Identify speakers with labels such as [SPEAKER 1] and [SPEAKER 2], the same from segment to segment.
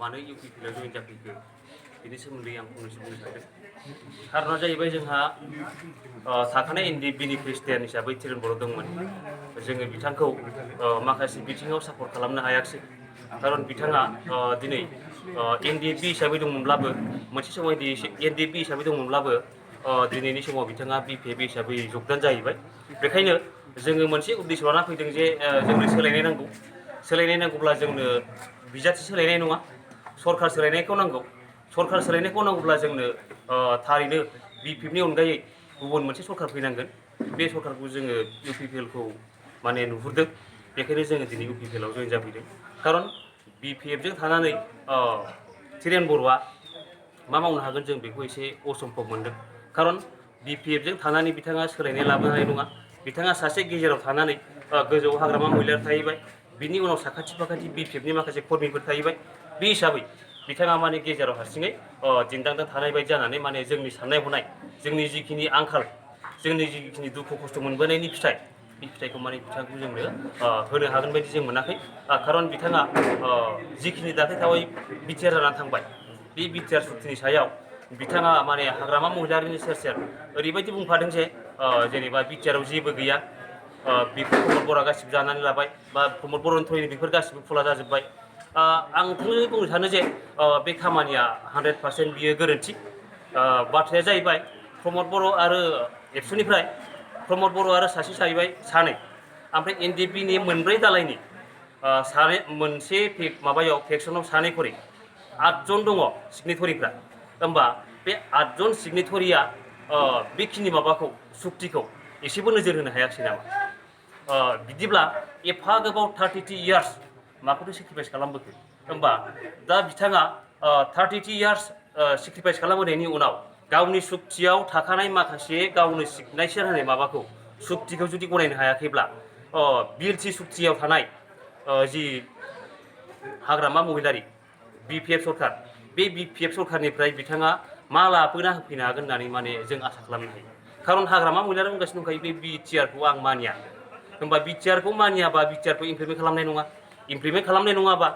[SPEAKER 1] मानो इउपिपिएलआव जइन जाफैखो बेनि सोमोन्दै आं फंनैसो बुंनो सानदों। कारना जाहैबाय जोंहा थाखानाय एनडिएफबिनि प्रेसिडेन्ट हिसाबै तिरेन बर' दंमोन। जोङो बिथांखौ माखासे बिथिङाव सापर्ट खालामनो हायाखिसै। खारन बिथाङा दिनै एनडिएफबि हिसाबै दंमोनब्लाबो मोनसे समाव एनडिएफबि हिसाबै दंमोनब्लाबो दिनैनि समाव बिथाङा बिपिएफ हिसाबै जगदान जाहैबाय। बेखायनो जोङो मोनसे उद्देश्य लाना फैदों जे जोंनो सोलायनाय नांगौ। सोलायनाय नांगौब्ला जोंनो बिजाथि सोलायनाय नङा, सरकार सोलायनायखौ नांगौ। सरकार सोलायनायखौ नांगौब्ला जोंनो थारैनो बिपिएफनि अनगायै गुबुन मोनसे सरकार फैनांगोन। बे सरकारखौ जोङो इउपिपिएलखौ माने नुहुरदों। बेखायनो जोङो दिनै इउपिपिएलआव जइन जाफैदों। खारन बिपिएफजों थानानै तिरेन बर'आ मा मावनो हागोन जों बेखौ एसे असम्भब मोनदों। खारन बिपिएफजों थानानै बिथाङा सोलायनाय लाबोनो हानाय नङा। बिथाङा सासे गेजेराव थानानै गोजौआव हाग्रामा महिलारि थाहैबाय, बिनि उनाव साखाथि फाखाथि बिपिएफनि माखासे कर्मिफोर थाहैबाय। बे हिसाबै बिथाङा माने गेजेराव हारसिङै दिन्दांदां थानाय बायदि जानानै माने जोंनि साननाय हनाय, जोंनि जिखिनि आंखाल, जोंनि जिखिनि दुखु खस्थ' मोनबोनायनि फिथाइ, बे फिथाइखौ माने बिथांखौ जोंनो होनो हागोन बायदि जों मोनाखै। खारन बिथाङा जिखिनि दाख्लैथावै बिटिआर जानानै थांबाय, बे बिटिआर सुक्तिनि सायाव बिथाङा माने हाग्रामा महिलारिनि सेर सेर ओरैबायदि बुंफादों जे जेनेबा बिटिआरआव जेबो गैया, बेखौ प्रमद बर'आ गासिबो जानानै लाबाय, बा प्रमद बर'नि थ्रुयै बेफोर गासिबो फुला जाजोब्बाय। आं थोंजोङै बुंनो सानो जे बे खामानिया 100% बियो गोरोन्थि। बाथ्राया जाहैबाय प्रमद बर' आरो एबसुनिफ्राय प्रमद बर' आरो सासे जाहैबाय सानै, ओमफ्राय एनडिएफबिनि मोनब्रै दालायनि सानै मोनसे माबायाव फेक्सनाव सानै खरि 8 जन दङ सिगनेटरिफ्रा। होमबा बे 8 जन सिगनेटरिया बेखिनि माबाखौ सुक्तिखौ एसेबो नोजोर होनो हायाखिसै नामा? बिदिब्ला एफा गोबाव 32 इयार्स माखौथो सेक्रिफाइस खालामबोखो? होमबा दा बिथाङा 32 इयार्स सेक्रिफाइस खालामबोनायनि उनाव गावनि सुक्तियाव थाखानाय माखासे गावनो सिगनेचार होनाय माबाखौ सुक्तिखौ जुदि गनायनो हायाखैब्ला बिएलटि सुक्तियाव थानाय जि हाग्रामा महिलारि बिपिएफ सरकार, बे बिपिएफ सरकारनिफ्राय बिथाङा मा लाबोना होफैनो हागोन होननानै माने जों आसा खालामनो हायो। खारन हाग्रामा महिलारि बुंगासिनो दंखायो बे बिटिआरखौ आं मानिया। होमबा बिटिआरखौ मानियाबा बिटिआरखौ इमप्लिमेन्ट खालामनाय नङा। इमप्लिमेन्ट खालामनाय नङाबा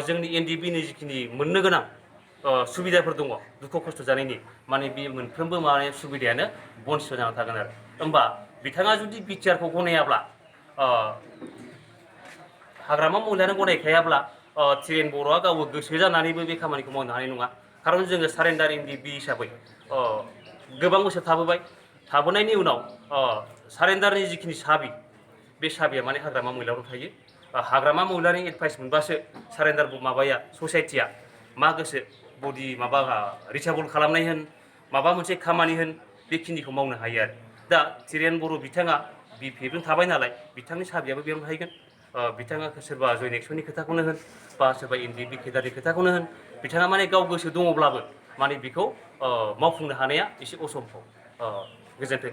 [SPEAKER 1] जोंनि एनडिएफबिनि जिखिनि मोननो गोनां सुबिदाफोर दङ दुखु खस्थ' जानायनि, माने बे मोनफ्रोमबो माने सुबिदायानो बन्सित जाना थागोन आरो। होमबा बिथाङा जुदि बिटिआरखौ गनायाब्ला, हाग्रामा महिलारिनो गनायखायाब्ला तिरेन बर'आ गावबो गोसो जानानैबो बे खामानिखौ मावनो हानाय नङा। खारन जोङो सारेन्डार एनडिएफबि हिसाबै गोबां बोसोर थाबोबाय। थाबोनायनि उनाव सारेन्डारनि जिखिनि साबि, बे साबिया माने हाग्रामा महिलारियाव थायो। हाग्रामा महिलारिनि एडभाइस मोनबासो सारेन्डार माबाया ससाइटिया मा गोसो बडि माबा रिचाबल खालामनाय होन, माबा मोनसे खामानि होन, बेखिनिखौ मावनो हायो आरो। दा तिरेन बर' बिथाङा बिपिएफजों थाबाय नालाय बिथांनि साबियाबो बेयावनो थाहैगोन। बिथाङा सोरबा जइन एक्सननि खोथाखौनो होन, बा सोरबा एनडिएफबि केडारनि खोथाखौनो होन, बिथाङा माने गाव गोसो दङब्लाबो माने बेखौ मावफुंनो हानाया एसे असम्भब। गोजोन्थों।